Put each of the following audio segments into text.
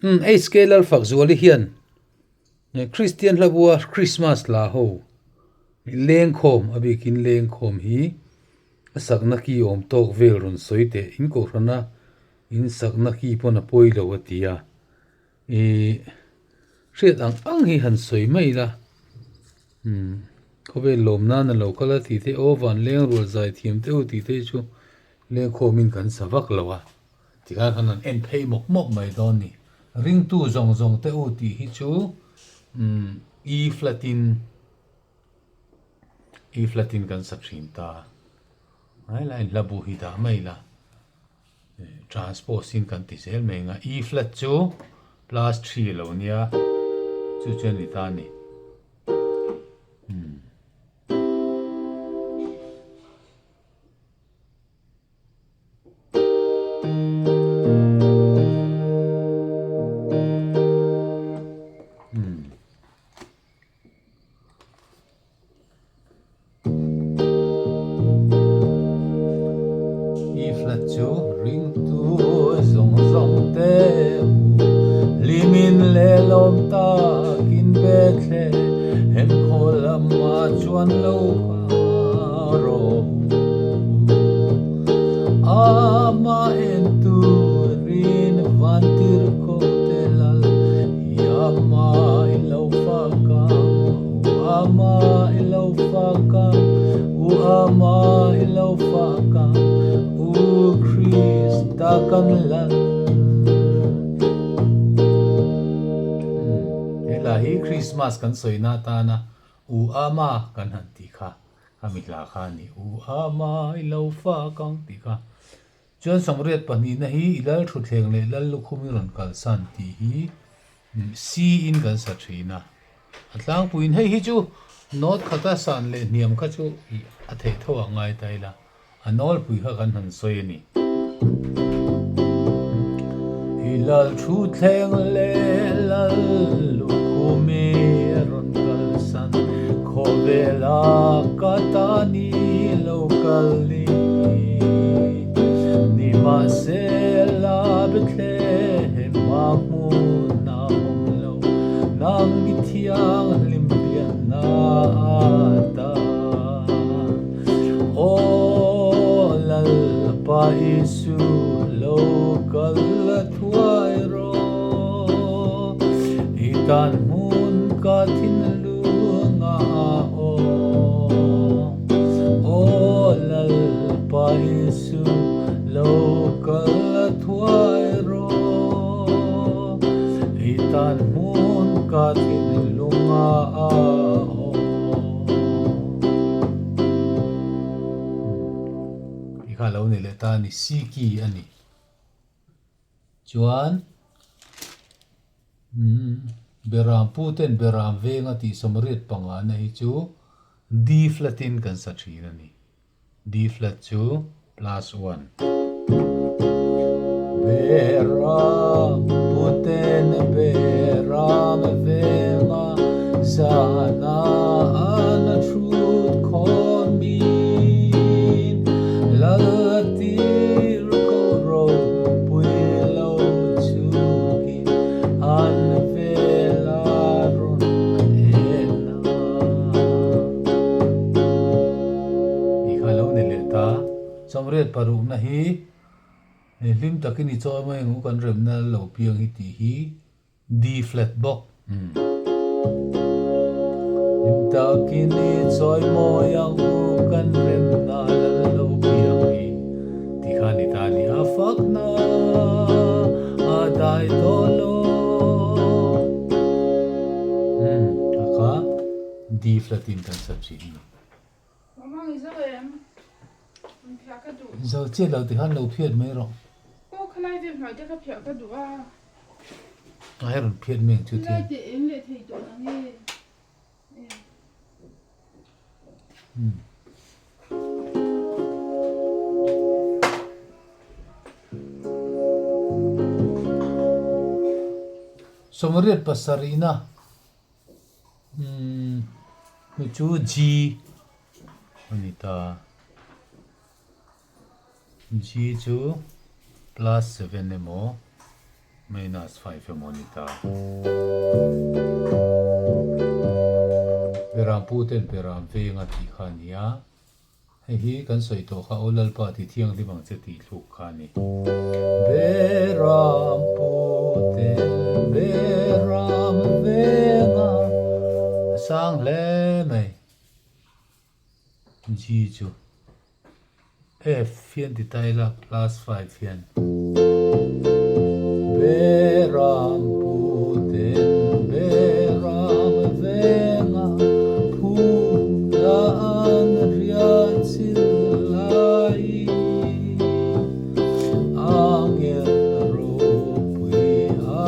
Umm HK Lalfakzuali hian Kristian hlabua Krismas hla ho lengkhawm a bikin lengkhawm hi a sakna ki awm tawk vel rawn sawi teh in kohhrana in sakna ki pawn a pawi lo a ti a ih hriat ang ang hi han sawi mai ila umm khawvel lawm nan a lo kal a tih te aw van leng rual zai thiam te u tih te hi chu lengkhawmin kan sa vak lo a. Tikhan kan han en phei mawp mawp mai dawn ni. Ringtu zawng zawng te u tih hi chu E flat in E flat in kan sa thin ta. Helai hla bu hi dah mai ila transpose in kan ti zel mai ang a. E flat chu plus 3 lo nia chu chu a ni ta a ni. E flat chu ringtu zawng zawng te u hlimin leh lawm takin Bethlehem khaw lamah chuan lo kal rawh u. Amah en turin van tirhkoh te lal hi amah i lo fak ang, u amah i lo fak ang, u amah i lo fak ang, u Krista kan lal. Hela hi Krismas kan sawina atana u ama kan han tih kha. A mi hla kha a ni. U a ma i lo fak ang tih kha. Chuan sawmriat pahnihna hi i lal thutthleng leh lal lukhum i rawn kalsan tih hi C in kan sa thin a. A tlangpuiin hei hi chu note khata san leh hniam kha chu a theih tho ah ngai ta ila. A nawlpui kha kan han sawi a ni. I lal thutthleng leh lal lukhum i rawn kalsan khawvela ka ta ni lo kal ni. Nimahsela Bethlehem ah hmun a awm lo, nang i thianghlim pianna ata. Aw Lalpa Isu lo kal la thuai rawh, i tan hmun ka thinlung a aw. Aw Lalpa Isu lo kal la thuai rawh, i tan hmun ka thinlung a aw. Ti kha lo ni leh ta a ni, Siki a ni. Chuan Beram pu ten Beram venga tih sawmriat pangana hi chu D flat in kan sa thin a ni. D flat chu plus one. Beram puten beram venga zana an thut khawmin lal tir ko ropui lo chhukin an vela rawn en a. Tih kha lo ni leh ta. Chawmriat parukna hi hlim takin i chawi mai ang u kan remna lo piang hi tih hi D flat bawk. Hlim takin i chawi mawi ang u kan remna lo piang hi tih kha a ni ta a ni. A fakna a dai tawh lo. A kha D flat in kan sa thin a ni. Zo chiah lo tikhan lo phiat mai rawh. Aw khalai vel hnuai te kha phiah ka duh a. A he rawn phiat mai ang chu thian. Khalai te eng leh thei tawh nang e. Sawmriat pasarihna. Umm hei chu G a ni ta G chu plus seven emaw. Minus 5 emaw ni ta. Beram pu ten beram veng a tih kha a ni a. Hei hi kan sawi tawh kha aw Lalpa ti thianghlim ang che tih thluk kha a ni. Beram pu ten beram veng a a sang hle mai. G chu F hian ti ta ila plus 5 hian. Beram pu ten beram venga phu la an riat chil lai angel ropui a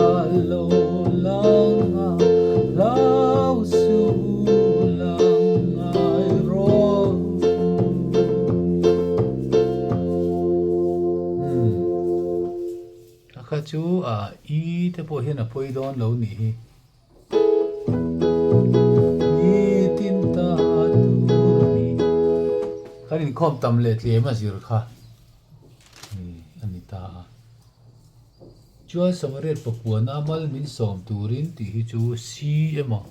lo lang a hlau suh lang ngai rawh. Umm a kha chu a i te pawh hian a pawi dawn lo nih hi. Nitin ta tur mi kan inkhawm tam leh tlem a zir kha a ni ta a. Chuan Samariat pakuana mal min sawm turin tih hi chu C emaw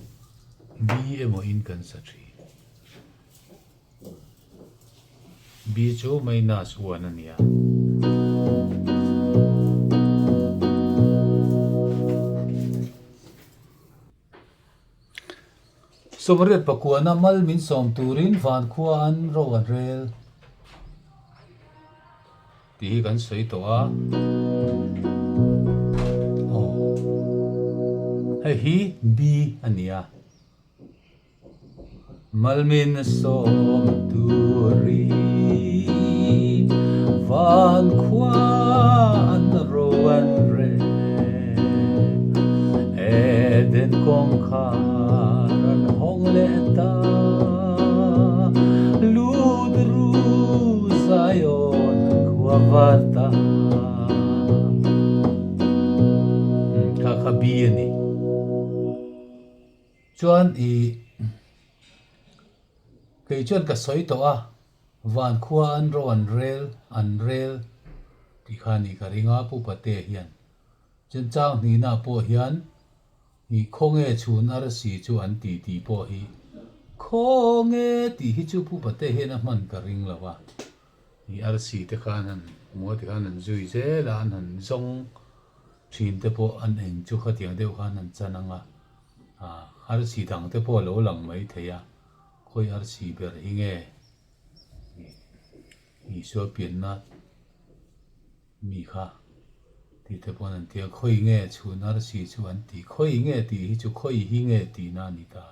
B emaw in kan sa thin. B chu minus 1 a ni a. Sawmriat pakuana mal min sawm turin van khua an ro an rel tih hi kan sawi tawh a. Aw hei hi B a ni a. Malmin sawm turin van khua an ro an rel. Eden kawngkhar an hawng leh ta, lut ru Zion khua var ta. Kha kha bi a ni. Chuan i kei chuan ka sawi tawh a, van khua an ro an rel an rel tih kha ni ka ring a Pu Pate hian. Chuan chang hnihna pawh hian i khawnge chhun arsi chu an ti tih pawh hi khawnge tih hi chu Pu Pate hian a hman ka ring lo a, i arsi te khan han hmu a tikhan an zui zel a an han zawng thin te pawh an eng chu khatiang deuh khan an chan ang a. Arsi dang te pawh a lo lang mai thei a, khawi arsi ber hi nge Isua pianna mi kha tih te pawh an ti a, khawi nge chhun arsi chu an ti, khawi nge tih hi chu khawi hi nge tihna a ni ta.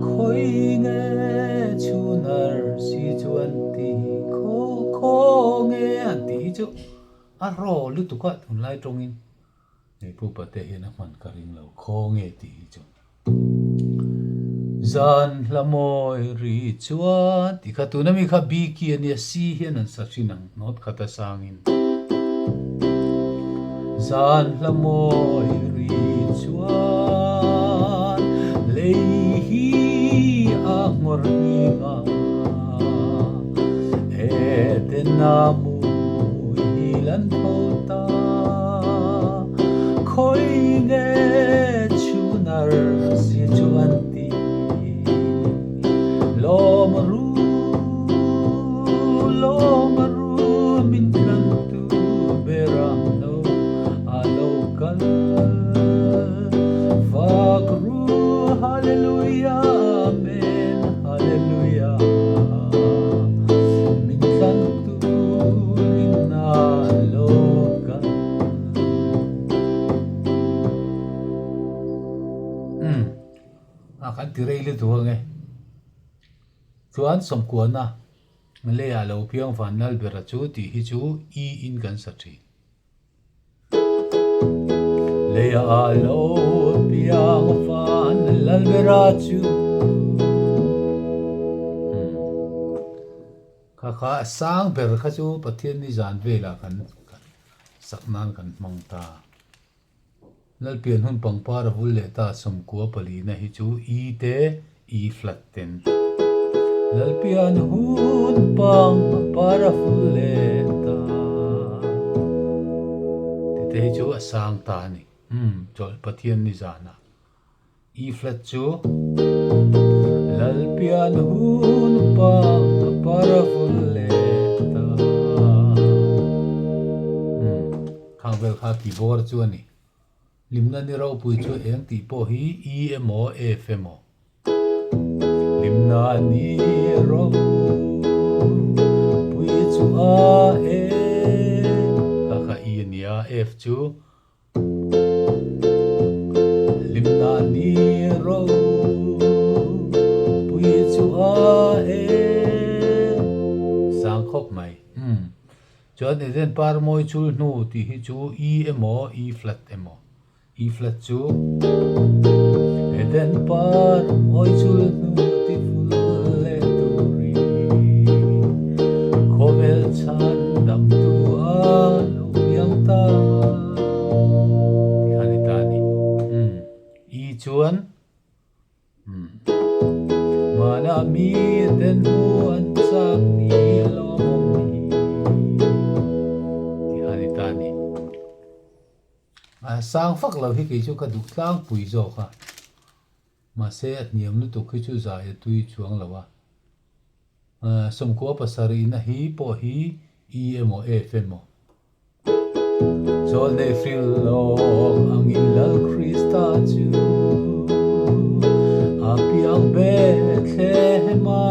Khawi nge chhun arsi chu an ti, khaw nge an tih hi chu a raw lutuk a tunlai tawngin. Hei pu pate hian a hman ka ring lo khaw nge tih hi chu. Zan hla mawi ri chuan tih kha tuna mi kha B key a nia C hian an sa thin ang note khat a sangin. Zan hla mawi ri chuan lei hi a nghawr hning a Edena mu hi lan tho ta Khawi nge chhunar si chu an ti Lawm ru lawm ru min tlan tu beram no a lo kal Fak ru Hallelujah Amen Hallelujah Min tlan turin a lo kal. Umm a kan ti rei lutuk ang e. Chuan sawmkuana leiah lo piang van lal bera chu tih hi chu i in kan sa thin. Leiah lo piang van lal bera chu. Kha kha a sang ber kha chu Pathian ni zan velah kan sak nan kan hmang ta. Lalpian hun pangpar a vul leh ta sawmkua palina hi chu E te E flat ten. Lalpian hun pangpar a vul leh ta. te hi chu a sang ta a ni. Umm chawlh Pathian ni zanah E flat chu Lalpian hun pang a para vul leh ta. Umm khang vel kha keyboard chu a ni. Hlimna ni ropui chu eng tih pawh hi E emaw F emaw. Hlimna ni ropui chu a e. Kha kha E a nia, F chu Hlimna ni ropui chu a e. Sang khawp mai. Umm. Chuan Eden par mawi chul hnu tih hi chu E emaw E flat emaw. E flat chu Eden par mawi chul hnu ti ful leh turi khawvel chhan dam tu a lo piang ta ti kha ni ta a ni. Umm E chuan Hmanah miten hmu an chak ni lawmawm hi tih a ni ta a ni. A sang fak lo hi kei chu ka duh tlangpui zawk a, mahse a hniam lutuk hi chu zai a tui chuang lo a. Sawmkua pasarihna hi pawh hi E emaw F emaw Zawlnei hril lawk angin Lal Krista chu a piang Bethlehem a,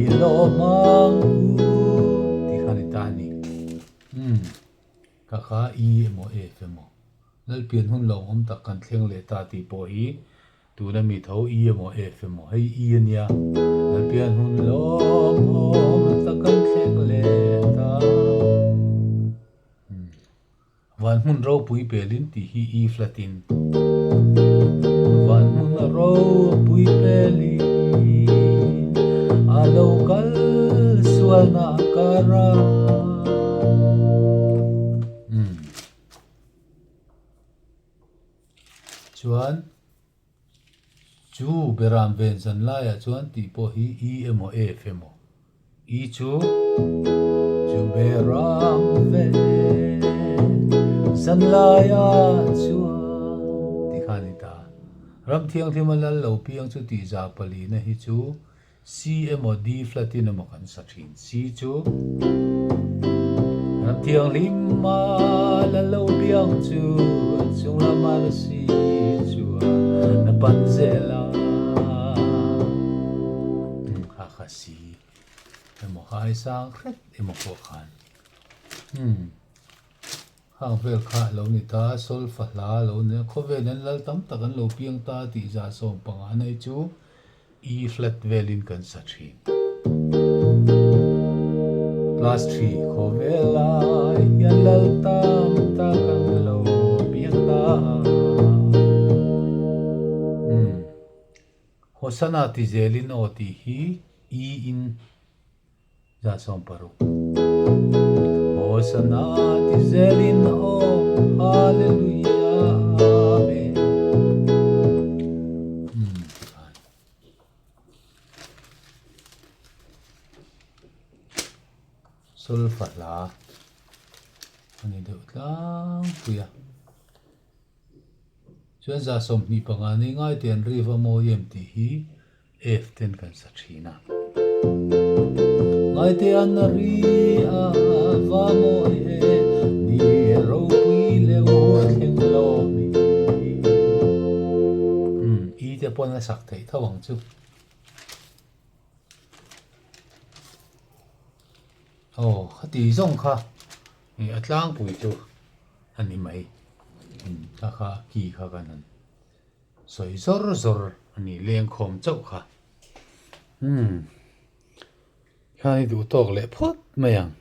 i lawm ang u tih kha a ni ta a ni. Umm, ka kha I emaw F emaw Lalpian hun lo awm tak kan thleng leh ta tih pawh hi Tuna mi tho I emaw F emaw hei I a nia. Lalpian hun lawmawm tak kan thleng leh ta. Van hmun ropui pelin tih hi E flat in. Van hmun ropui pelin a lo kal sualna kara. Chuan chu beram ven zan laiah chuan tih pawh hi E emaw F emaw E chu chu beram ven zan laiah chuan tih kha a ni ta. Ram thianghlima lal lo piang chu tih za palina hi chu C emaw D flat in emaw kan sa thin. C chu Ram thianghlim a la lo biang chu a chung lama la si chuan a pan zel a. Umm kha kha C emaw kha ai sang hret emaw pawh khan umm khang vel kha a lo ni ta solfa hla a lo ni a khawvel an lal tam tak an lo piang ta tih zah sawm panga nei chu E flat velin kan sa thin. Class 3 khawvel lai hian lal tam tak an lo piang ta. Umm. Hosana ti zelin aw tih hi E in 16. Hosana ti zelin aw Hallelujah Amen. Umm tikhan. Solfa hla a ni deuh tlangpui a. Chuan 25 ni ngai te an riva mawi em tih hi F ten kan sa thin a. Ngai te an ri a va mawi e, ni ropui leh ur thleng lo mi. Umm, I te pawn a sak theih tho ang chu. Aw, khati zawng kha a tlangpui chu a ni mai. Kha kha ki kha kan han sawi zawr zawr a ni lengkhawm chauh kha. Umm, khan i duh tawk leh phawt mai ang.